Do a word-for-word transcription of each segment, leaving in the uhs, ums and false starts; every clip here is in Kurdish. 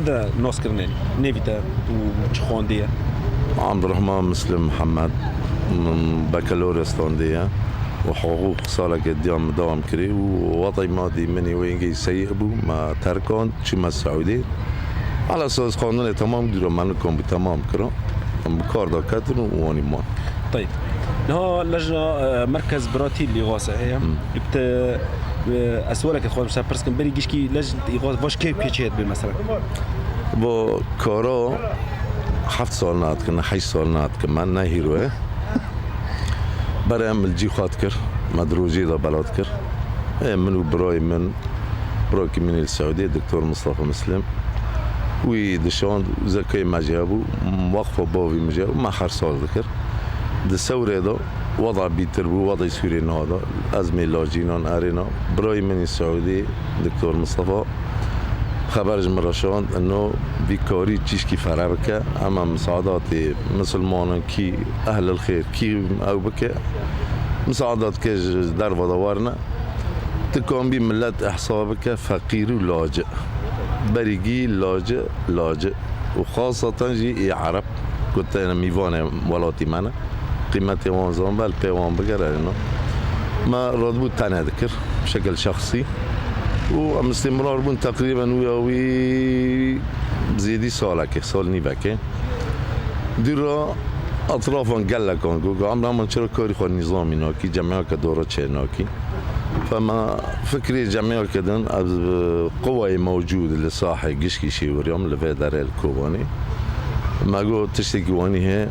De naskirinê nêvî te û çi xwendî ye? Abdurrahman Muslim Muhammed, min bakalorya standê ye û hiqûq saleke diya min dewam kirî û wetay madî min ê wengê seyî bû, me terkand, çûme Seûdî. Ala saz xwendinê temam dûra me nikan bû temam kira. Em bi kar da ketin û wanî man. Tayib. Niha lejna, e, merkez biratî lîxase heye. Hmm. Li te, e, ez sualeke dixwazim ser pirs kim. Berî gişkî lej lîxas vaş kê kê çêt bê mesela? Bo kara heft sal nadikin, heşt sal nadikin, me ne hîro ye. Berê em li cî xwe dikir, me di rojê de bela dikir. Ê, min û birayê min, birakî min ê li Seûdiyê, Doktor Mustafa Muslim, wî dişand, zekeyê me jî hebû, wexfa bavî min jî hebû, me her sal dikir. Di sewrê de weda bîtir bû, wedayê Sûriyê nada, ez mê lacînan erêna. Birayê min ê Seûdî, Doktor Mustafa, xeber ji min re şand, ino vî karî çîşkî fere bike, hema misadatê misilmanan kî ehlil xêr, kî ew bike, misadat ke ji derve de werine. Ti kan bî millet ihsa bike feqîr û laci. Berî gî laci, laci. Û xaseten jî ê ereb, ku têne mîvanê welatî me ne. Qîmetê wan zan be, li pê wan bigere, no. Me radibû tenê dikir, bi şekil şexsî. Û em îstîmrar bûn teqrîben wî ya wî zêdî salekê, sal nîvekê. Dûra etrafan gelekan got, got, "Emre, aman çira karî xwe nîzamî nakî, cemiyake dora çê nakî?" Fema fikrê cemiyake din, ez bi qewayê mewcûd li sahê gişkî şêwiriyam li vê derê li Kobanê. Me got, "Tiştekî wanî heye."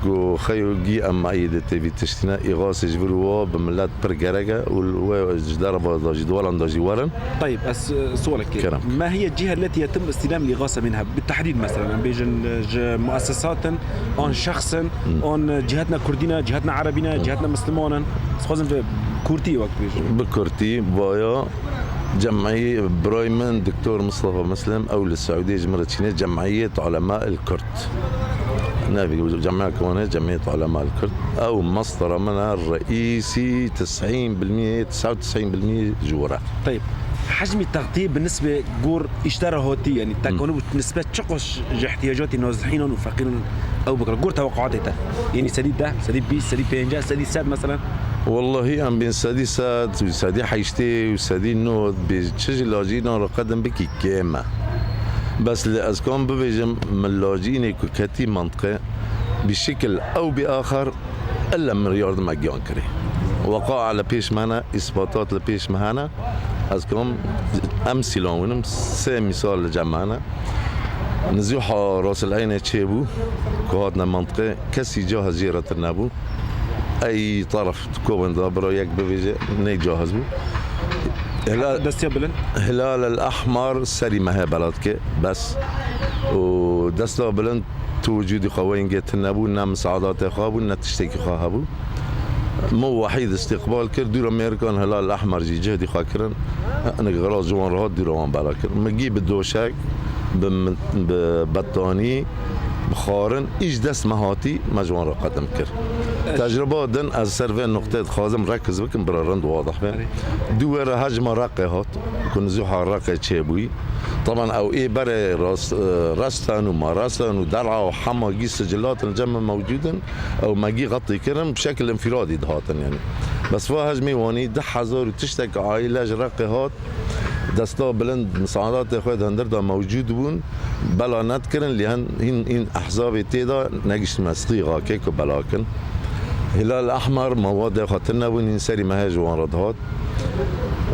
Got, "Xeyo gî em meyê de tê vî tiştî ne, îxasê ji vir û wa bi millet pir gerek e û wê ji derva da jî, di welan da jî werin." Tayib, ez, e, sualek kê. Kerem. Me hiye cîhe letiye tim îstîlem lîxasa min heb. Bi tehdîd mesela, em bêjin, e, ji muessesatin, an şexsin, an, e, cîhetna kurdî ne, cîhetna erebî ne, cîhetna misliman in. Ez xwazim vê kurtî wek bêjim. Bi kurtî, vaya cemiyê birayê min, Doktor Mustafa Muslim, ew li Seûdiyê ji min re çîne, Cemiyet Ulema el Kurd. Nevî, cemiyeke wan e, Cemiyet Ulema el Kurd. Ew mastera min e, reîsî tisîn bil miyê, tisa û tisîn bil miyê ji wir e. Tayib. Hecmî textiyê bi nisbê gor îşte re hatî, yanî tekanî bû nisbet çiqas ji ihtiyacatê nazihînan û feqîran ew bikira? Gor teweqatê te. Yanî sedî deh, sedî bîst, sedî pênceh, sedî sed mesela? Wellahî em bên sedî sed û sedî heştê û sedî nod bê çi ji lacînan re qedim bikî kêm e. Bes li ez kam bibêjim, min lacînê ku ketî mentiqê, bi şekil ew bi axir, illa min yardim e giyan kirê. Weqaa li pêş me hene, îsbatat li pêş me hene. Ez kam em sîlan wînim, sê mîsal li cem me hene. Nizîha Rasil Eynê çêbû, ku hatine mentiqê, kesî cahaz jê re tune nebû. Ey taraf Koban da bira yek bivêje, ney cahaz bû. Hila-, Destiya bilind. Hilal el Ahmar serî me heye bela dike, bes. Û desta bilind tu wicûdî xwe wengê tune bû, ne misadatê xwe bû, ne tiştekî xwe hebû. Min wehîd îstîqbal kir, dûra mêrikan Hilal Ehmer jî cihdî xwe kirin. Hinek xilas ji wan re hat, dûra wan bela kir. Min gî bi doşek, bi min-, bi betanî, bi xwarin, îş dest me hatî, me ji wan re qedim kir. Tecrüba din ez ser vê nuqtê dixwazim rekiz bikim, bira rind wadih be. Erê. Dû wê re hejma Reqê hat, ku nizûha Reqê çêbûyî. Taban ew ê berê ras-, e, restan û marasan û der'a û hema gî sicilatin cem me mewcûd in. Ew me gî xetî kirin, bi şekil înfiradî dihatin, yanî. Bes va hejmê wanî du hezar û tiştek aîle ji Reqê hat, desta bilind misadatê xwe di hundir de mewcûd bûn, bela nedikirin, lê hin, hîn, hîn ehzabê tê de negiştime sîxakê ku bela kin. Hilal Ehmer, me wa dê xwe tune bûn, hîn serî me heye ji wan re dihat.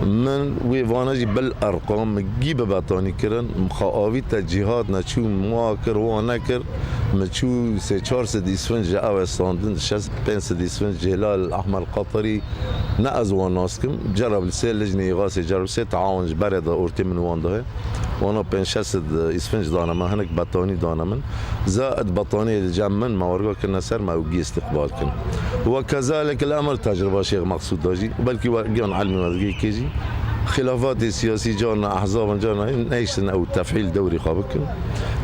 Min wê vana jî bil erqam, min gî bi betanî kirin, min xwe avî te cîhat neçû, min wa kir, wa nekir, min çû sê çar sed îsfinc ji ew standin, şeş pênc sed îsfinc ji Hilal Ehmer Qeterî, ne ez wan nas kim, cerab li sê lijnê îxasê cerab sê teawun ji berê de ortê min wan dihê. Wana pênc şeş sed îsfinc dane me, hinek betanî dane min. Zaid betaniyê li cem min, me werga kirine ser me û gî îstîqbal kin. Ve kezalik el emr tecrüba Şêx Meqsûd da jî, belkî we giyan elmî wezgê kê jî. Xilafatê siyasî carna, ehzaban carna, neyştin ew tefhîl dewrî xwe bikin.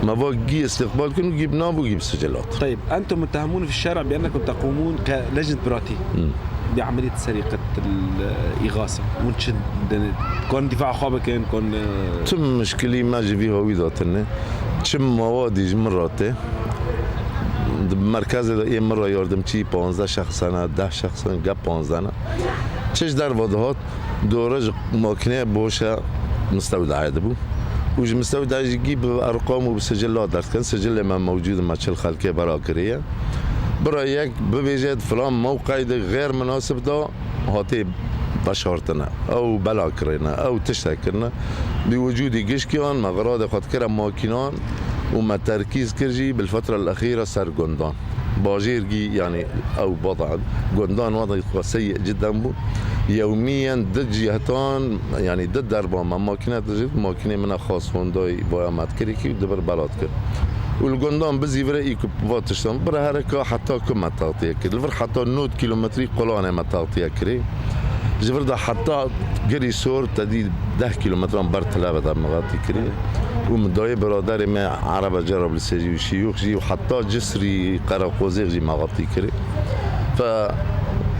Me va gî îstîqbal kin û gî bi nav û gî bi sicilat. طيب، أنتم متهمون في الشارع بأنكم تقومون كلجنة براتي. Hmm. بعملية سرقة الإغاثة. Hûn çi dene? Kon dîfa xwe bikin, kon, e, Tim mişkilî me ji vî hawî de tune. Çi mewadî ji min re tê. Di merkezê de ê min re yardimçî panzdeh şexs hene, deh şexs hene, gel panzdeh ne. Çi ji derve dihat, dore ji makînê boşe mistewdayê dibû. Û ji mistewdayê jî gî bi erqam û bi sicila derdikin. Sicilê me mewcûd e, me çil xelkê bela kiriye. Bira yek bibêje di filan mewqeyê de xêr minasib da, hatê veşartine, ew bela kirine, ew tiştek kirine. Bi wicûdî gişkiyan me xiradê xwe dikire makînan û me terkîz kir jî bil fetra l-exîre ser gundan. Bajêr gî, yanî ew bada gundan wada xwe seyî cidden bû. Yewmiyen di cihtan, yanî di derba me makîne dijî, makînê min a xas Hondayî vaya me dikirî kî û dibir bela dikir. Û li gundan bizîvire î ku va tiştan bira hereka heta ku me taxtiye kir. Li vir heta nod kîlometrî qulanê me taxtiye kirî. Ji vir de heta Girî Sor te dî deh kîlometran ber tileve de me xatî kirî. Û min dayê biraderê me Erebe Cerablisê jî û Şîyûx jî û heta Cisrî Qereqozêx jî me xatî kirî. Fe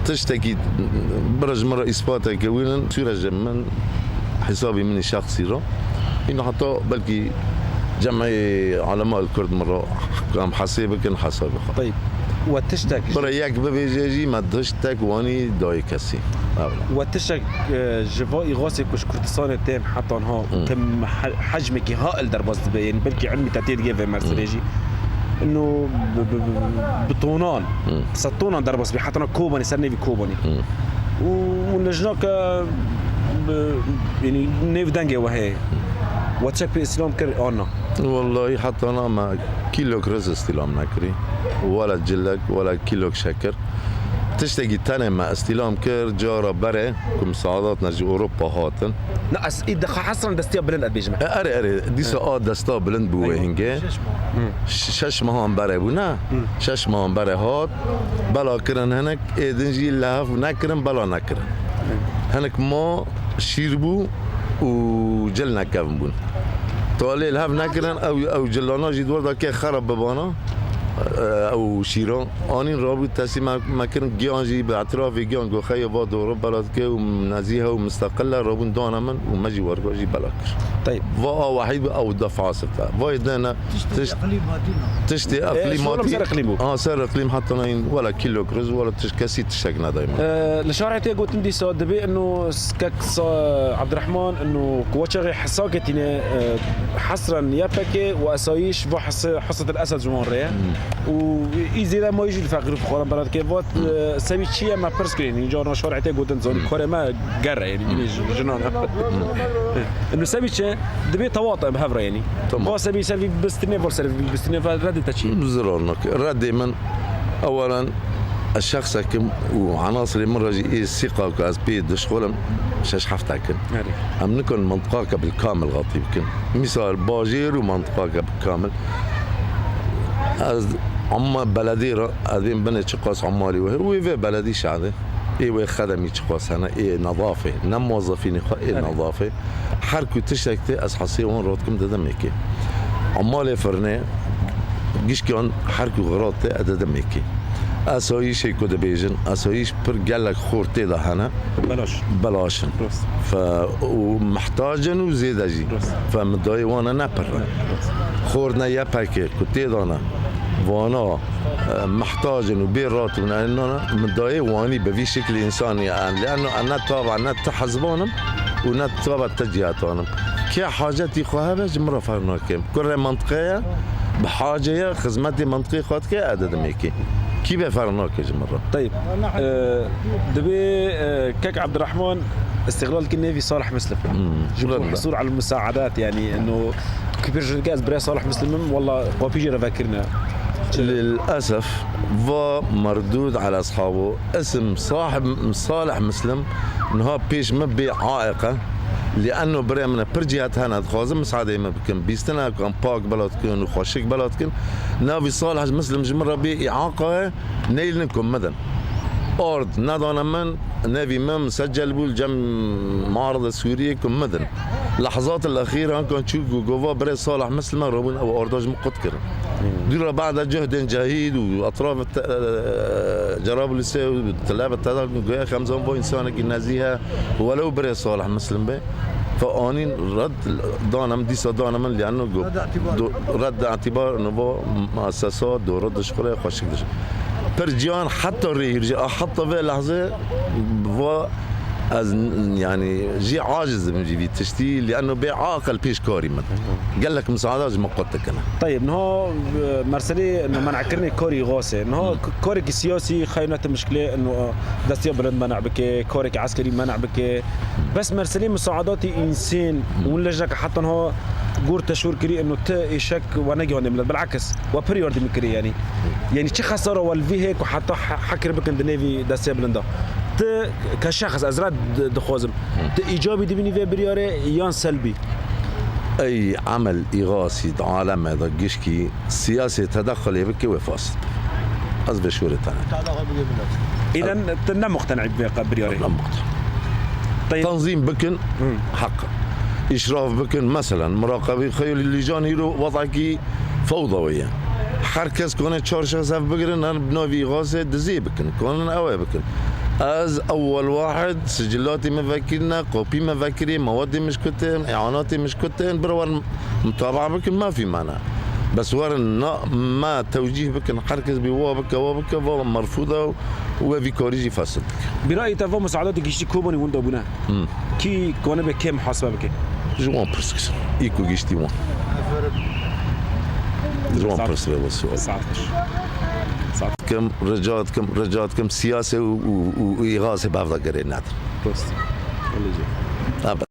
tiştekî bira ji min re îspatekê wînin sûre ji min hesabî min î şexsî re. Îno heta belkî cemeyê alema li Kurd min re em hesê bikin hesabê xwe. Teyb. We tiştek Bira yek bibêje jî me tiştek wanî dayê kesî. Ewle. We tiştek, e, ji va îxasê ku ji Kurdistanê tên heta niha û Hmm. tim he-, hecmekî ha il derbas dibe, yanî belkî ilmî te tê digê vê mersivê Hmm. jî. Ino bi, bi, bi, bi tonan, Hmm. sed tonan derbas bî, heta niha Kobanê, ser nêvî Kobanê. Hmm. Û, û lijneke, bi, yanî nêv dengê we heye. We çek pê îstîlam kir, an na? Wellahî heta niha me kîlok riz îstîlam nekirî. Wele cilek, wele kîlok şekir. Tiştekî tenê me îstîlam kir, cara berê, ku misadatne ji Ewropa hatin. Na, ez î dixa hesran destiya bilind ez bêjim. E, erê, erê, dîsa a desta bilind bû wê hingê. Şeş mah. Ş-, şeş mehan berê bû, ne? Şeş mehan berê hat, bela kirin hinek, ê din jî li hev nekirin, bela nekirin. Hinek ma şîr bû û cil nekevin bûn. Talê li hev nekirin, ew, ew cilana jî di wir de kê xerab bibana, e, ew şîran. Anîn rabû tesî me, me kirin, giyan jî bi etirafê giyan goxeya va doro bela dike û nezîhe û mistaqil e, rabûn dane min û me jî werga jî bela kir. Teyb. Va a wehî bi ew defa sifte. Va yê dene Tiştê tişt-, iqlîm hatî na. tiştê E, iqlîm şolam hatî. Ser iqlîm bû. Ha, ser iqlîm heta nayîn, wela kîlok riz, wela tiş-, kesî tiştek nedayî min. E, li şarê tê gotin dîsa dibê ino s-, kek sa-, Abdurrahman ino ku we çaxê hesa ketîne, e, hesren Y P G û esayîş va hese-, Hesret el Esed ji wan re ye. Hmm. Û î zêde mayî jî li feqîr û fuqaran bela dike. Vat, Hmm. e, sebî çi ye me pirs kirin. Înca na şarê tê gotin zanî Hmm. karê me ger e, yanî Hmm. binê ji-, jinan e. Hmm. Ino sebî çi? Dibê tewat e bi hev re, yanî. Tamam. Va sebî ser vî bistirnê, va ser vî bistirnê, va redê te çi? Zirar nake. Redê min, ewelen ez şexsek im û enasirê min re jî ê sîqa ku ez pê dişxulim şeş heft ek in. Erê. Em nikarin mintiqake bil kamil xatî bikin. Mîsal bajêr û mintiqake bil kamil. Ez amma beledî re, ez bên binê çiqas ammalî we, wê vê beledî şade. Ê wê xedemî çiqas hene, ê nedafê, ne muwezefînê xwe, ê Erê. nedafê. Her ku tiştek tê, ez hesê wan rot kim didimekê. Ammalê firnê, gişkan her ku xirat tê, ez didimekê. Esayîşê ku dibêjin, esayîş pir gelek xor tê de hene. Belaş. Belaş in. Rast. Fe, û mihtac in û zêde jî. Rast. Fe, midayê wan e ne pir e. Rast. Xor ne Y P G ku tê de ne. Vana, e, mihtac in û bê ratibûn, e, nana, midayê wanî bi vî şiklî însanî ye. Lîanno ez ne tava ne ti hizban im û ne tava ti cihetan im. Kê hacetî xwe hebe ji min re ferq nake. Kurê mintiqê ye, bi hacê ye, xizmetê mintiqê xwe dike, ez didimekê. Kî be ferq nake ji min re. Teyb. E, dibê, e, kek Abdurrahman îstixlal ki nêvî Salih Muslim. Hmm. Ji bo Wella. Husûl al musaedat, yanî, eno, ku pêş dike ez birê Salih Muslim im, wella, qapî jê re vekirine. Lilesef, va merdûd ala eshabu. Isim sahib Salih Muslim, niha pêş min bê aiq e. Lîanno birê min e, pir cihet hene, dixwazin misadeyê min bikin. Bîstina ku em pak bela dikin û xweşik bela dikin. Navî Salih Muslim ji min re bê îaqa ye, neyl nin ku midin. Ard nedane min, nevî min miseccel bû li cem Muarada Sûriyê ku midin. Lehzat el-exîr hankan çû ku gova birê Salih Muslim e, rabûn ew arda ji min qut kirin. Dûra ba'da cuhdên cehîd û etraf te-, Cerablîsê û telebe tedar goya Xemzan bo însanekî nezî he, welew birê Salih Muslim be. Fe anîn red dane min, dîsa dane min, lianno go-, Red itibar. Do-, red itibar nova muessesa dore dişxule xweşik dişt. Pir ciyan heta rêhîr jî, a heta vê lehzê va ez n-, yani jî aciz im jî vî tiştî, lianno bê aqil pêşkarî min. Gelek misaada ji min qut dikine. Teyib, niha, e, merselê, niha men'kirinê karî îxasê. Niha Hmm. k-, karekî siyasî xeynete mişkilê, niha destiya bilind men'a bike, karekî eskerî men'a bike. Bes merselê misaadatî însên, Hmm. hûn lejneke heta niha gor teşwir kirî, ino ti êşek we negihande milet. Bilakis, we pir yardîmî kirî yani. Yani çi xesara we li vî heye ku heta he-, hekir bikin di nêvî destiya bilinda? Ti ke şexs, ez re di-, dixwazim. Ti îcabî dibînî vê biryarê yan selbî? Ey emel îxasî di aleme de gişkî siyasê tedexulê bike wê fasid. Ez vê şûrê tane. Îden ti ne muqtenî bi vê biryarê? Ne muqtenî. Teyb. Tanzîm bikin, Hı. heq. Îşraf bikin, meselen, miraqebî xeylî lîjan hîro wezekî fewda wê ye. Her kes kone çar şex hev bigirin, her bi navî îxasê dizî bikin. Konin ew ê bikin. Ez ewwel wahid sicilatê me vekirine, kopî me vekirî, mewadê min ji ku tên, îanatê min ji ku tên, bira werin mutabaa bikin, mafî me ne. Bes werin na, me tewcîh bikin, her kes bî wa bike, wa bike, va merfûd e û we vî karî jî fesil bike. Birayê te va musaadatê giştî Kobanî winda bûne. Hmm. Kî konibe kê muhasebe bike? Ji wan pirs kirin. Î ku giştî wan. Ji wan Saet. Pirs be wesû. Saet xweş. Saet. Kim, rica dikim, rica dikim, siyasê û, û, û, û îxasê bi hevda girê nedin. Rast. Öyle diyor. Ha,